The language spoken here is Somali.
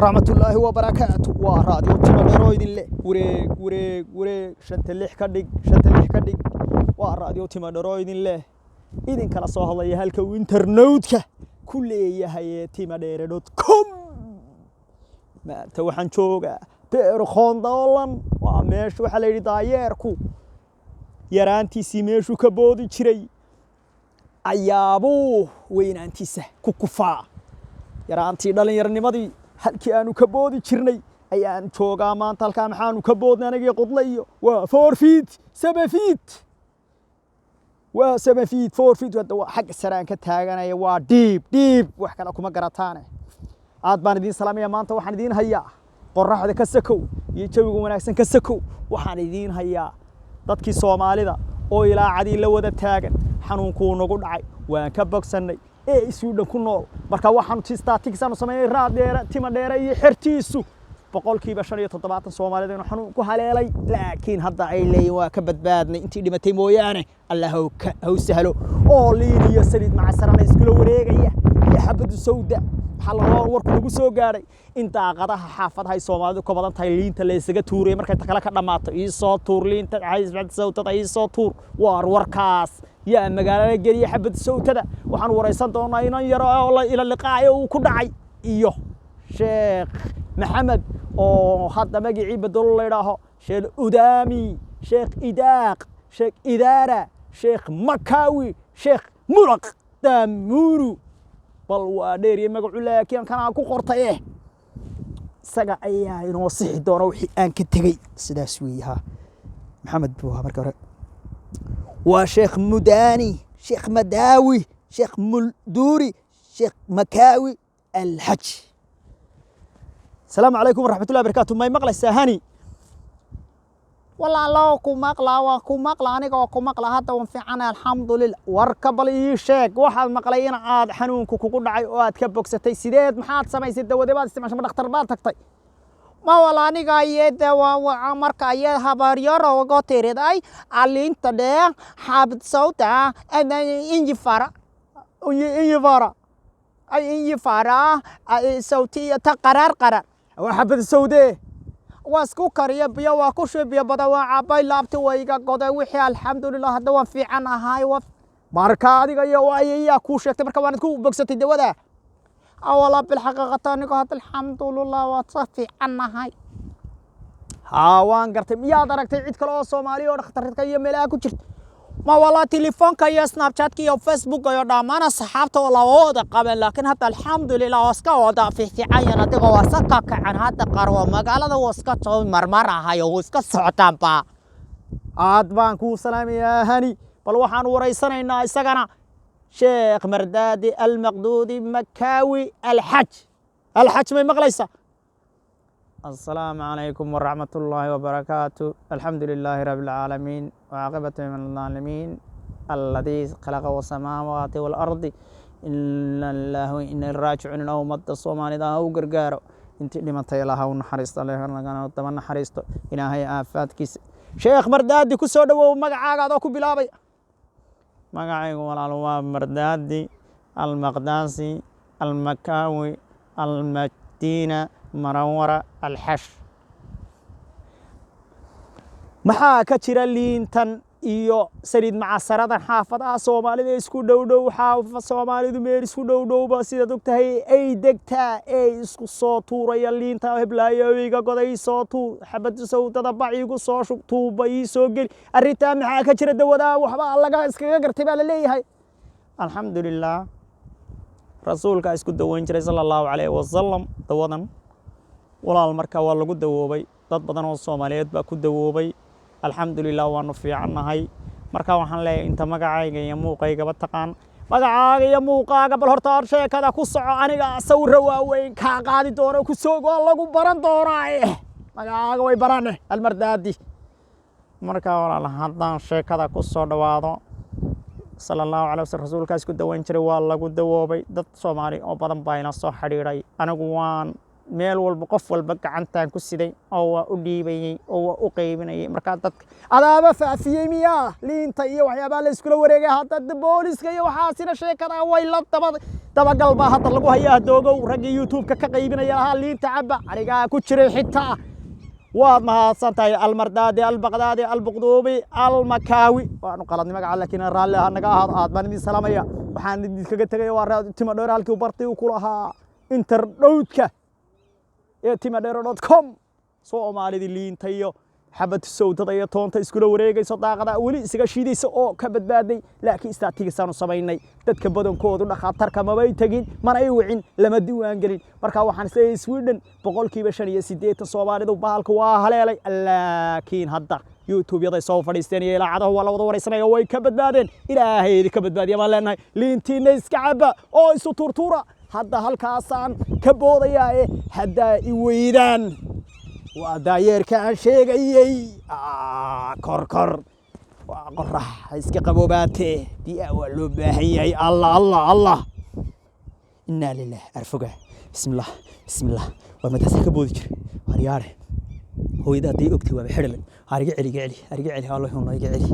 Raxmatullaahi wabarakaatu. Waa Raadiyo Timadheeroo idin leh wareeg, wareeg, wareeg, shanta lix ka dhig, shanta lix ka dhig. Waa Raadiyo Timadheeroo idin leh, idinkala soo hadlaya halka uu internetka ku leeyahay ee timadheere.com. Maanta waxaan joogaa Beero Khoondoolan. Waa meesha waxaa la yidhi daayeerku yaraantiisii meeshuu ka boodi jiray ayaabuu weynaantiisa ku kufaa. Yaraantii, dhallinyarnimadii, halkii aanu ka boodi jirnay ayaan joogaa maanta. Halkaa maxaanu ka boodnay anagii Qudle iyo? Waa 4 feet, 7 feet, waa 7 feet, 4 feet. Hadda waa xagga saraan ka taaganaya. Waa dhiib dhiib, wax kale kuma garataane. Aad baan idiin salaamaya. Maanta waxaan idiin hayaa, qoraxda ka sakow iyo jawiga wanaagsan ka sakow, waxaan idiin hayaa dadkii Soomaalida oo ilaacadii la wada taagan, xanuunkuu nagu dhacay, waan ka bogsannay, ee Isuudhan ku nool. Marka waxaanu statistics aanu samaynay, Raad Dheere, Tima Dheere iyo xertiisu, 75% Soomaalida inuu xanuun ku haleelay, laakiin hadda ay leeyihin waa ka badbaadnay, intii dhimatay mooyaane. Allah haw sahlo. Oo liin iyo saliid macasarana iskula wareegaya iyo xabadu sawda. Waxaa laloo warku nagu soo gaadhay in daaqadaha xaafadaha ay Soomaalidu ka badan tahay liinta la isaga tuuraya markay ta kale ka dhammaato. Ii soo tuur liinta xabad sawtada, ii soo tuur. Waar warkaas yaa magaalada geliya xabad sawtada? Waxaan waraysan doonaa inan yaro oo la ila liqaayo uu ku dhacay, iyo Sheekh Maxamed oo hadda magicii bedelo la idhaaho Sheekh Udaami, Sheekh Idaaq, Sheekh Idaara, Sheekh Makawi, Sheekh Muraq Daamuru. Bal waa dheeriye magacu, laakiin kanaa ku qortay eh isaga ayaa inoo sixi doona wixii aan ka tegey. Sidaas weeye. Ha, Maxamed buu ahaa marka hore. Waa Sheekh Mudani, Sheekh Madaawi, Sheekh Mulduuri, Sheekh Makaawi Alxaj. Asalaamu calaykum waraxmatullahi barakaatu. May maqlaysaa, Hani? Walaalo, ku maqla, waa ku maqla, aniga waa ku maqla. Hadda waan fiicanay, alxamdulilah. Warka bal ii sheeg. Waxaad maqlay in aad xanuunku kugu dhacay oo aad ka bogsatay. Sideed, maxaad samaysay? Dawade baad isticmaashay? Ma dhakhtar baad tagtay? Ma wala, aniga ayede waa marka aye habaryaro uga tiriday alinta dhee, xabad sawta, injifara, injifara, ay injifara sawtiya ta qaraar qaraar. Waa xabad sawdee. Waa isku kariya, biyo waa ku shubi, biyo badan waa cabay, laabti waa iga goday wixii. Alxamdulilah, hadda waan fiican ahay. Marka adiga iyo ayeyaa kuu sheegtay? Marka waanad ku bogsatay dawada? Wala, bilxaqiiqata anigo hadda alxamdulilah waa sa fiican ahay. Haa, waan gartay. Miyaad aragtay cid kale oo Soomaaliya oo dhakhtarka iyo meelaha ku jirta? Ma wala, telefoonka iyo Snapchatka iyo Facebooka iyo dhammaan asxaabta oo laba wada qabeen, laakiin hadda alxamdulilah waa iska wada fiificanyan. Adiga waa iska kakacan hadda, qaar waa magaalada waa iska soo marmar ahay oo iska socdaanba. Aad baan kuu salaamayaa, Hani. Bal waxaan waraysanaynaa isagana Sheekh Mardaadi Almaqduudi Makaawi Alxaj. Alxaj, may maqlaysaa? Asalaamu calaykum waraxmat ullaahi wabarakaatu. Alxamdu lilaahi rabi alcaalamiin, wacaaqibatu min alaalimiin, alladii khalaqa wasamaawaati waalardi. Ina lillahi wa ina raajicuun. Ilaa ummadda Soomaalida ha u gargaaro. Intii dhimatay Ilaah ha u naxariisto, Alle daba naxariisto, Ilaahay aafaadkiisa. Sheekh Mardaadi, ku soo dhowow. Magacaaga adoo ku bilaabay. Magacaygu, walaal, waa Mardaadi Almaqdaasi Almakaawi Almadiina Marawara Alxash. Maxaa ka jira liintan iyo saliid macasaradan xaafadaha Soomaalida isku dhow dhow? Xaafa Soomaalidu meel isku dhow dhowba, sidaad og tahay, ay degtaa ee isku soo tuuraya liinta. Heblaayo iga goday, soo tuur xabad sawdada, bac igu soo shub, tuuba ii soo geli. Arrintaa maxaa ka jira? Dawadaa waxba laga iskaga gartay baa la leeyahay. Alxamdulilah, rasuulkaa isku daweyn jiray, sala Allahu calayhi wasalam, dawadan, walaal. Marka waa lagu dawoobay, dad badan oo Soomaaliyeed baa ku dawoobay. Alxamdulilah, waanu fiicannahay. Marka waxaan leeyahay inta magacayga iyo muuqaygaba taqaan, magacaaga iyo muuqaaga bal horta sheekada ku soco. Aniga sawirra waaweyn kaa qaadi doono, ku soog, waa lagu baran doonaaye. Magacaaga way barane, Almardaadi. Marka walaal, haddaan sheekada ku soo dhowaado, sala Allahu calay wasallam, rasuulkaas ku daweyn jiray, waa lagu dawoobay. Dad Soomaali oo badan baa ila soo xidhiidhay. Anigu waan meel walba, qof walba gacantaan ku siday oo waa u dhiibayey oo waa u qaybinayay. Markaa dadka adaaba faafiyey miyaa liinta iyo waxyaabaha la iskula wareegay? Hadda booliska iyo waxaasina sheekada way la daba Dabagal baa hadda lagu hayaa doogow raggii YouTube-ka ka qaybinaya lahaa liinta cabba, anigaa ku jiray xitaa. Waad mahadsan tahay. Almardaadi, Albaqdaadi, Albuqduubi, Almakaawi, waanu qaladnay magaca, laakiin raalli ah naga ahaado. Aad baan idin salaamaya. Waxaan idinkaga tegaya waa Tima Dheer, halkii bartii uu ku lahaa interdhowdka ee timadheero.com. Soomaalidii liinta iyo xabad sowdada iyo toonta iskula wareegayso, daaqada weli isaga shiidaysa oo ka badbaaday, laakiin istaatigisaanu samaynay. Dadka badankoodu dhakhatarka mabay tegin, mana ay wicin, lama diiwaan gelin. Marka waxaan isleeyahay Sweden 85% Soomaalidu bahalka waa haleelay, laakiin hadda YouTube-yaday soo fadhiisteen iyo ilaacadahu waa la wada waraysanaya, way ka badbaadeen. Ilaahay idinka badbaadiya baan leenahay. Liintiina iska caba oo isu tuurtuura. Hadda halkaasaan ka boodayaa ee haddaa i weydaan, waa daayeerka aan sheegayey. Kor kor waa qorax, ha iska qaboobaatee, biyaa waa loo baahan yahay. Allah, Allah, Allah, inaa lilah, arfoga. Bismillah, bismillah. Waa madaasa ka boodi jira. Haryaare, hooyada hadday ogtay waaba xidhilay. Har iga celi, iga celi, har iga celi, Allah, iga celi.